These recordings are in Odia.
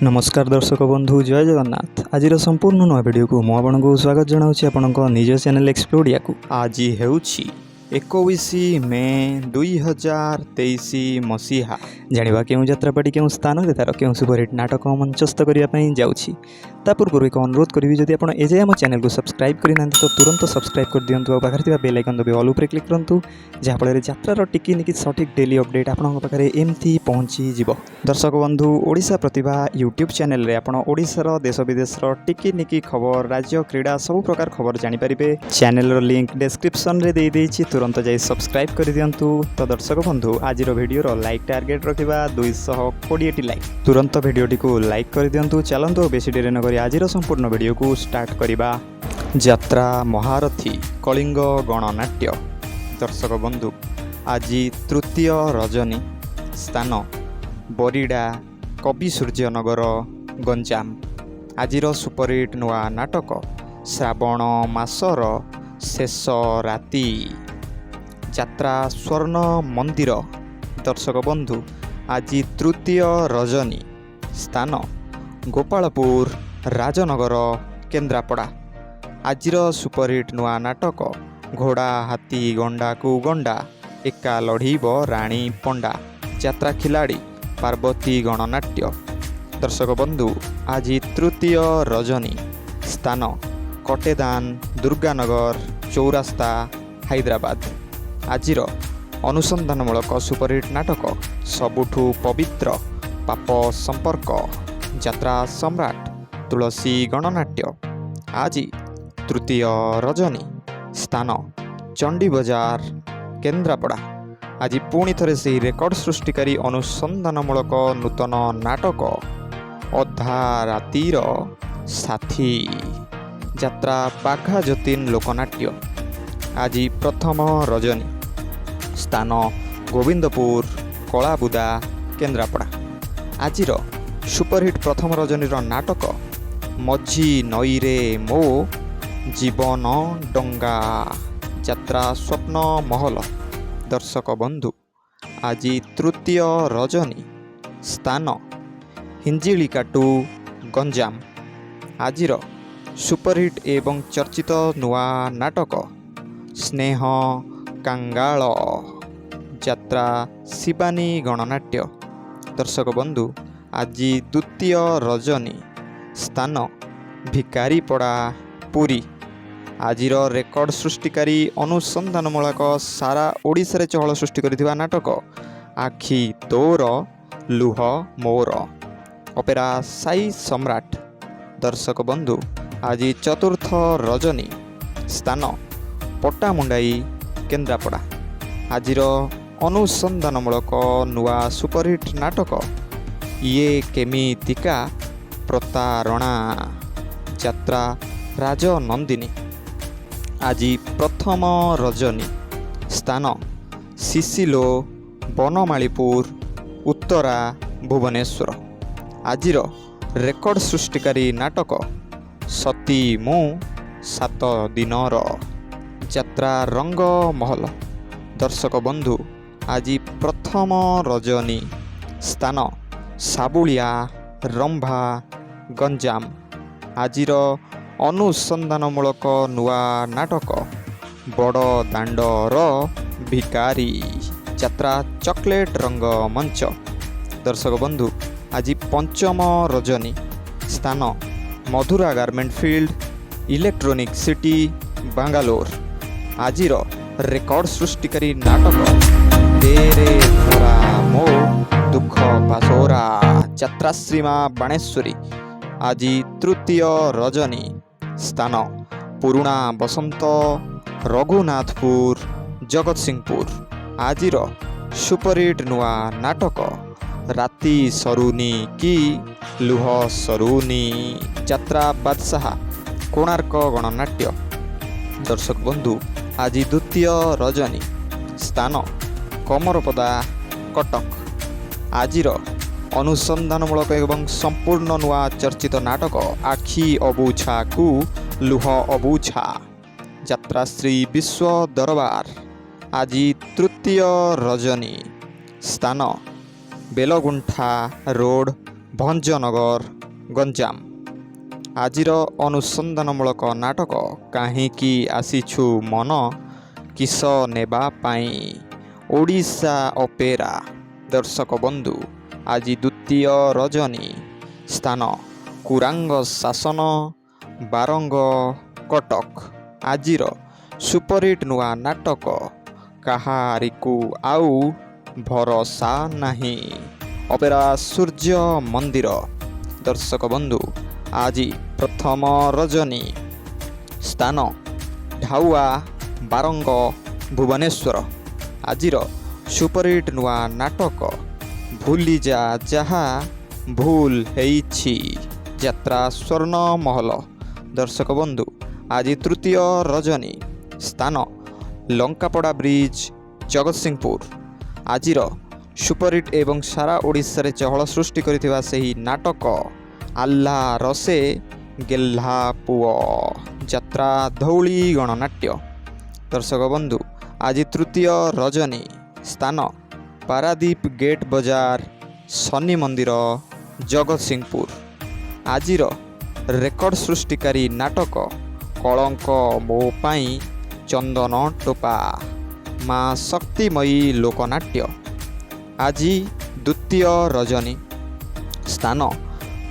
ନମସ୍କାର ଦର୍ଶକ ବନ୍ଧୁ, ଜୟ ଜଗନ୍ନାଥ। ଆଜିର ସମ୍ପୂର୍ଣ୍ଣ ନୂଆ ଭିଡ଼ିଓକୁ ମୁଁ ଆପଣଙ୍କୁ ସ୍ୱାଗତ ଜଣାଉଛି ଆପଣଙ୍କ ନିଜ ଚ୍ୟାନେଲ୍ ଏକ୍ସପ୍ଲୋଡ଼ିଆକୁ। ଆଜି ହେଉଛି 21 ମେ 2023 ମସିହା। ଜାଣିବା କେଉଁ ଯାତ୍ରାପାଟି କେଉଁ ସ୍ଥାନରେ ତା'ର କେଉଁ ସୁପରହିଟ୍ ନାଟକ ମଞ୍ଚସ୍ଥ କରିବା ପାଇଁ ଯାଉଛି। ତା ପୂର୍ବରୁ ଏକ ଅନୁରୋଧ କରିବି, ଯଦି ଆପଣ ଏଯାଏ ଆମ ଚ୍ୟାନେଲକୁ ସବସ୍କ୍ରାଇବ୍ କରିନାହାନ୍ତି ତ ତୁରନ୍ତ ସବସ୍କ୍ରାଇବ୍ କରିଦିଅନ୍ତୁ ଆଉ ପାଖରେ ଥିବା ବେଲ୍ ଆଇକନ୍ ଦବାଇ ଅଲ୍ ଉପରେ କ୍ଲିକ୍ କରନ୍ତୁ, ଯାହାଫଳରେ ଯାତ୍ରାର ଟିକି ନିକି ସଠିକ୍ ଡେଲି ଅପଡ଼େଟ୍ ଆପଣଙ୍କ ପାଖରେ ଏମିତି ପହଞ୍ଚିଯିବ। ଦର୍ଶକ ବନ୍ଧୁ, ଓଡ଼ିଶା ପ୍ରତିଭା ୟୁଟ୍ୟୁବ୍ ଚ୍ୟାନେଲରେ ଆପଣ ଓଡ଼ିଶାର, ଦେଶ ବିଦେଶର ଟିକି ନିକି ଖବର, ରାଜ୍ୟ, କ୍ରୀଡ଼ା, ସବୁ ପ୍ରକାର ଖବର ଜାଣିପାରିବେ। ଚ୍ୟାନେଲର ଲିଙ୍କ୍ ଡେସ୍କ୍ରିପ୍ସନରେ ଦେଇଦେଇଛି, ତୁରନ୍ତ ଯାଇ ସବସ୍କ୍ରାଇବ୍ କରିଦିଅନ୍ତୁ। ତ ଦର୍ଶକ ବନ୍ଧୁ, ଆଜିର ଭିଡ଼ିଓର ଲାଇକ୍ ଟାର୍ଗେଟ୍ ରଖିବା 220ଟି ଲାଇକ୍। ତୁରନ୍ତ ଭିଡ଼ିଓଟିକୁ ଲାଇକ୍ କରିଦିଅନ୍ତୁ। ଚାଲନ୍ତୁ, ଆଉ ବେଶୀ ଡେରି ନକରି ଆଜିର ସମ୍ପୂର୍ଣ୍ଣ ଭିଡ଼ିଓକୁ ଷ୍ଟାର୍ଟ କରିବା। ଯାତ୍ରା ମହାରଥୀ କଳିଙ୍ଗ ଗଣନାଟ୍ୟ। ଦର୍ଶକ ବନ୍ଧୁ, ଆଜି ତୃତୀୟ ରଜନୀ, ସ୍ଥାନ ବରିଡ଼ା କବି ସୂର୍ଯ୍ୟନଗର, ଗଞ୍ଜାମ। ଆଜିର ସୁପରହିଟ୍ ନୂଆ ନାଟକ ଶ୍ରାବଣ ମାସର ଶେଷ ରାତି, ଯାତ୍ରା ସ୍ୱର୍ଣ୍ଣ ମନ୍ଦିର। ଦର୍ଶକ ବନ୍ଧୁ, ଆଜି ତୃତୀୟ ରଜନୀ, ସ୍ଥାନ ଗୋପାଳପୁର ରାଜନଗର, କେନ୍ଦ୍ରାପଡ଼ା। ଆଜିର ସୁପରହିଟ୍ ନୂଆ ନାଟକ ଘୋଡ଼ା ହାତୀ ଗଣ୍ଡାକୁ ଗଣ୍ଡା, ଏକା ଲଢ଼ିବ ରାଣୀ ପଣ୍ଡା, ଯାତ୍ରା ଖିଲାଡ଼ି ପାର୍ବତୀ ଗଣନାଟ୍ୟ। ଦର୍ଶକ ବନ୍ଧୁ, ଆଜି ତୃତୀୟ ରଜନୀ, ସ୍ଥାନ କଟେଦାନ ଦୁର୍ଗାନଗର ଚୌରାସ୍ତା, ହାଇଦ୍ରାବାଦ। ଆଜିର ଅନୁସନ୍ଧାନମୂଳକ ସୁପରହିଟ୍ ନାଟକ ସବୁଠୁ ପବିତ୍ର ପାପ ସମ୍ପର୍କ, ଯାତ୍ରା ସମ୍ରାଟ ତୁଳସୀ ଗଣନାଟ୍ୟ। ଆଜି ତୃତୀୟ ରଜନୀ, ସ୍ଥାନ ଚଣ୍ଡୀବଜାର, କେନ୍ଦ୍ରାପଡ଼ା। ଆଜି ପୁଣି ଥରେ ସେହି ରେକର୍ଡ଼ ସୃଷ୍ଟିକାରୀ ଅନୁସନ୍ଧାନମୂଳକ ନୂତନ ନାଟକ ଅଧା ରାତିର ସାଥୀ, ଯାତ୍ରା ବାଘା ଯତୀନ ଲୋକନାଟ୍ୟ। ଆଜି ପ୍ରଥମ ରଜନୀ, ସ୍ଥାନ ଗୋବିନ୍ଦପୁର କଳାବୁଦା, କେନ୍ଦ୍ରାପଡ଼ା। ଆଜିର ସୁପରହିଟ୍ ପ୍ରଥମ ରଜନୀର ନାଟକ ମଝି ନଈରେ ମୋ ଜୀବନ ଡଙ୍ଗା, ଯାତ୍ରା ସ୍ୱପ୍ନ ମହଲ। ଦର୍ଶକ ବନ୍ଧୁ, ଆଜି ତୃତୀୟ ରଜନୀ, ସ୍ଥାନ ହିଞ୍ଜିଳିକାଟୁ, ଗଞ୍ଜାମ। ଆଜିର ସୁପରହିଟ୍ ଏବଂ ଚର୍ଚ୍ଚିତ ନୂଆ ନାଟକ ସ୍ନେହ କାଙ୍ଗାଳ, ଯାତ୍ରା ଶିବାନୀ ଗଣନାଟ୍ୟ। ଦର୍ଶକ ବନ୍ଧୁ, ଆଜି ଦ୍ୱିତୀୟ ରଜନୀ, ସ୍ଥାନ ଭିକାରୀପଡ଼ା, ପୁରୀ। ଆଜିର ରେକର୍ଡ଼ ସୃଷ୍ଟିକାରୀ ଅନୁସନ୍ଧାନମୂଳକ ସାରା ଓଡ଼ିଶାରେ ଚହଳ ସୃଷ୍ଟି କରିଥିବା ନାଟକ ଆଖି ତୋର ଲୁହ ମୋର, ଅପେରା ସାଇ ସମ୍ରାଟ। ଦର୍ଶକ ବନ୍ଧୁ, ଆଜି ଚତୁର୍ଥ ରଜନୀ, ସ୍ଥାନ ପଟ୍ଟାମୁଣ୍ଡାଇ, କେନ୍ଦ୍ରାପଡ଼ା। ଆଜିର ଅନୁସନ୍ଧାନମୂଳକ ନୂଆ ସୁପରହିଟ୍ ନାଟକ ଇଏ କେମିତିକା ପ୍ରତାରଣା, ଯାତ୍ରା ରାଜନନ୍ଦିନୀ। ଆଜି ପ୍ରଥମ ରଜନୀ, ସ୍ଥାନ ସିସିଲୋ ବନମାଳୀପୁର ଉତ୍ତରା, ଭୁବନେଶ୍ୱର। ଆଜିର ରେକର୍ଡ଼ ସୃଷ୍ଟିକାରୀ ନାଟକ ସତୀ ମୁଁ ସାତ ଦିନର, ଯାତ୍ରା ରଙ୍ଗମହଲ। ଦର୍ଶକ ବନ୍ଧୁ, ଆଜି ପ୍ରଥମ ରଜନୀ, ସ୍ଥାନ ସାବୁଳିଆ ରମ୍ଭା, ଗଞ୍ଜାମ। ଆଜିର ଅନୁସନ୍ଧାନମୂଳକ ନୂଆ ନାଟକ ବଡ଼ ଦାଣ୍ଡର ଭିକାରୀ, ଯାତ୍ରା ଚକୋଲେଟ୍ ରଙ୍ଗମଞ୍ଚ। ଦର୍ଶକ ବନ୍ଧୁ, ଆଜି ପଞ୍ଚମ ରଜନୀ, ସ୍ଥାନ Madhura garment field, electronic city, Bangalore. ଆଜିର ରେକର୍ଡ଼ ସୃଷ୍ଟିକାରୀ ନାଟକ ତେରେ ଧରା ମୋ ଦୁଃଖ ପାସୋରା, ଯାତ୍ରା ଶ୍ରୀମା ବାଣେଶ୍ୱରୀ। ଆଜି ତୃତୀୟ ରଜନୀ, ସ୍ଥାନ ପୁରୁଣା ବସନ୍ତ ରଘୁନାଥପୁର, ଜଗତସିଂହପୁର। ଆଜିର ସୁପରହିଟ୍ ନୂଆ ନାଟକ ରାତି ସରୁନି କି ଲୁହ ସରୁନି, ଯାତ୍ରା ବାଦଶାହା କୋଣାର୍କ ଗଣନାଟ୍ୟ। ଦର୍ଶକ ବନ୍ଧୁ, ଆଜି ଦ୍ୱିତୀୟ ରଜନୀ, ସ୍ଥାନ କମରପଦା, କଟକ। ଆଜିର ଅନୁସନ୍ଧାନମୂଳକ ଏବଂ ସମ୍ପୂର୍ଣ୍ଣ ନୂଆ ଚର୍ଚ୍ଚିତ ନାଟକ ଆଖି ଅବୁଝାକୁ ଲୁହ ଅବୁଝା, ଯାତ୍ରା ଶ୍ରୀ ବିଶ୍ୱ ଦରବାର। ଆଜି ତୃତୀୟ ରଜନୀ, ସ୍ଥାନ ବେଲଗୁଣ୍ଠା ରୋଡ଼, ଭଞ୍ଜନଗର, ଗଞ୍ଜାମ। ଆଜିର ଅନୁସନ୍ଧାନମୂଳକ ନାଟକ କାହିଁକି ଆସିଛୁ ମନ କିସ ନେବା ପାଇଁ, ଓଡ଼ିଶା ଅପେରା। ଦର୍ଶକ ବନ୍ଧୁ, ଆଜି ଦ୍ୱିତୀୟ ରଜନୀ, ସ୍ଥାନ କୁରାଙ୍ଗ ଶାସନ, ବାରଙ୍ଗ, କଟକ। ଆଜିର ସୁପରହିଟ୍ ନୂଆ ନାଟକ କାହାରିକୁ ଆଉ ଭରସା ନାହିଁ, ଅପେରା ସୂର୍ଯ୍ୟ ମନ୍ଦିର। ଦର୍ଶକ ବନ୍ଧୁ, ଆଜି ପ୍ରଥମ ରଜନୀ, ସ୍ଥାନ ଢାଉଆ, ବାରଙ୍ଗ, ଭୁବନେଶ୍ୱର। ଆଜିର ସୁପରହିଟ୍ ନୂଆ ନାଟକ ଭୁଲିଯା ଯାହା ଭୁଲ ହେଇଛି, ଯାତ୍ରା ସ୍ୱର୍ଣ୍ଣ ମହଲ। ଦର୍ଶକ ବନ୍ଧୁ, ଆଜି ତୃତୀୟ ରଜନୀ, ସ୍ଥାନ ଲଙ୍କାପଡ଼ା ବ୍ରିଜ୍, ଜଗତସିଂହପୁର। ଆଜିର ସୁପରହିଟ୍ ଏବଂ ସାରା ଓଡ଼ିଶାରେ ଚହଳ ସୃଷ୍ଟି କରିଥିବା ସେହି ନାଟକ ଆଲ୍ଲା ରସେ ଗେହ୍ଲା ପୁଅ, ଯାତ୍ରା ଧଉଳି ଗଣନାଟ୍ୟ। ଦର୍ଶକ ବନ୍ଧୁ, ଆଜି ତୃତୀୟ ରଜନୀ, ସ୍ଥାନ ପାରାଦୀପ ଗେଟ୍ ବଜାର, ଶନି ମନ୍ଦିର, ଜଗତସିଂହପୁର। ଆଜିର ରେକର୍ଡ଼ ସୃଷ୍ଟିକାରୀ ନାଟକ କଳଙ୍କ ମୋ ପାଇଁ ଚନ୍ଦନ ଟୋପା, ମା ଶକ୍ତିମୟୀ ଲୋକନାଟ୍ୟ। ଆଜି ଦ୍ୱିତୀୟ ରଜନୀ, ସ୍ଥାନ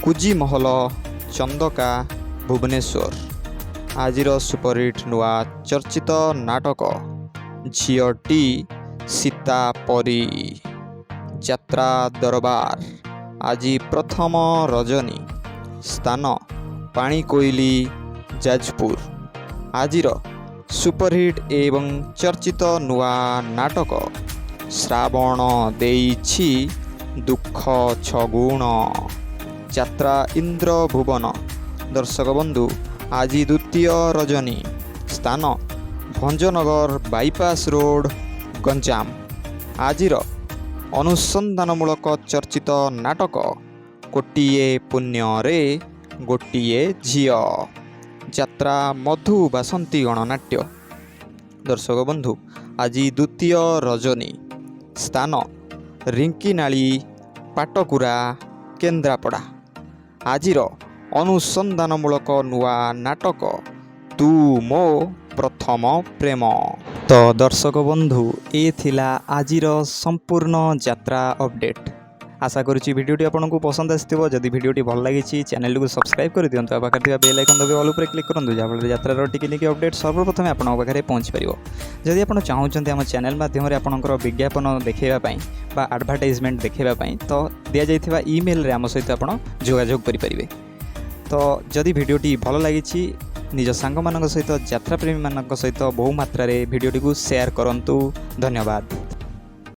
କୁଜିମହଲ, ଚନ୍ଦକା, ଭୁବନେଶ୍ୱର। ଆଜିର ସୁପରହିଟ୍ ନୂଆ ଚର୍ଚ୍ଚିତ ନାଟକ ଝିଅଟି ସୀତା ପରି, ଯାତ୍ରା ଦରବାର। ଆଜି ପ୍ରଥମ ରଜନୀ, ସ୍ଥାନ ପାଣିକୋଇଲି, ଯାଜପୁର। ଆଜିର ସୁପରହିଟ୍ ଏବଂ ଚର୍ଚ୍ଚିତ ନୂଆ ନାଟକ ଶ୍ରାବଣ ଦେଇଛି ଦୁଃଖ ଛଗୁଣ, ଯାତ୍ରା ଇନ୍ଦ୍ରଭୁବନ। ଦର୍ଶକ ବନ୍ଧୁ, ଆଜି ଦ୍ୱିତୀୟ ରଜନୀ, ସ୍ଥାନ ଭଞ୍ଜନଗର ବାଇପାସ୍ ରୋଡ଼, ଗଞ୍ଜାମ। ଆଜିର ଅନୁସନ୍ଧାନମୂଳକ ଚର୍ଚ୍ଚିତ ନାଟକ କୋଟିଏ ପୁଣ୍ୟରେ ଗୋଟିଏ ଝିଅ, ଯାତ୍ରା ମଧୁ ବାସନ୍ତୀ ଗଣନାଟ୍ୟ। ଦର୍ଶକ ବନ୍ଧୁ, ଆଜି ଦ୍ୱିତୀୟ ରଜନୀ, ସ୍ଥାନ ରିଙ୍କିନାଳି, ପାଟକୁରା, କେନ୍ଦ୍ରାପଡ଼ା। ଆଜିର ଅନୁସନ୍ଧାନମୂଳକ ନୂଆ ନାଟକ ତୁ ମୋ ପ୍ରଥମ ପ୍ରେମ। ତ ଦର୍ଶକ ବନ୍ଧୁ, ଏ ଥିଲା ଆଜିର ସମ୍ପୂର୍ଣ୍ଣ ଯାତ୍ରା ଅପଡ଼େଟ୍। ଆଶା କରୁଛି ଭିଡ଼ିଓଟି ଆପଣଙ୍କୁ ପସନ୍ଦ ଆସିଥିବ। ଯଦି ଭିଡ଼ିଓଟି ଭଲ ଲାଗିଛି, ଚ୍ୟାନେଲଟିକୁ ସବସ୍କ୍ରାଇବ୍ କରିଦିଅନ୍ତୁ ଆଉ ପାଖରେ ଥିବା ବେଲ୍ ଆଇକନ୍ ଦବାଇ ଅଲ୍ ଉପରେ କ୍ଲିକ୍ କରନ୍ତୁ, ଯାହାଫଳରେ ଯାତ୍ରାର ଟିକିନିକି ଅପଡ଼େଟ୍ ସର୍ବପ୍ରଥମେ ଆପଣଙ୍କ ପାଖରେ ପହଞ୍ଚିପାରିବ। ଯଦି ଆପଣ ଚାହୁଁଛନ୍ତି ଆମ ଚ୍ୟାନେଲ ମାଧ୍ୟମରେ ଆପଣଙ୍କର ବିଜ୍ଞାପନ ଦେଖାଇବା ପାଇଁ ବା ଆଡ଼ଭର୍ଟାଇଜମେଣ୍ଟ ଦେଖାଇବା ପାଇଁ, ତ ଦିଆଯାଇଥିବା ଇମେଲରେ ଆମ ସହିତ ଆପଣ ଯୋଗାଯୋଗ କରିପାରିବେ। ତ ଯଦି ଭିଡ଼ିଓଟି ଭଲ ଲାଗିଛି, ନିଜ ସାଙ୍ଗମାନଙ୍କ ସହିତ, ଯାତ୍ରାପ୍ରେମୀମାନଙ୍କ ସହିତ ବହୁ ମାତ୍ରାରେ ଭିଡ଼ିଓଟିକୁ ସେୟାର କରନ୍ତୁ। ଧନ୍ୟବାଦ।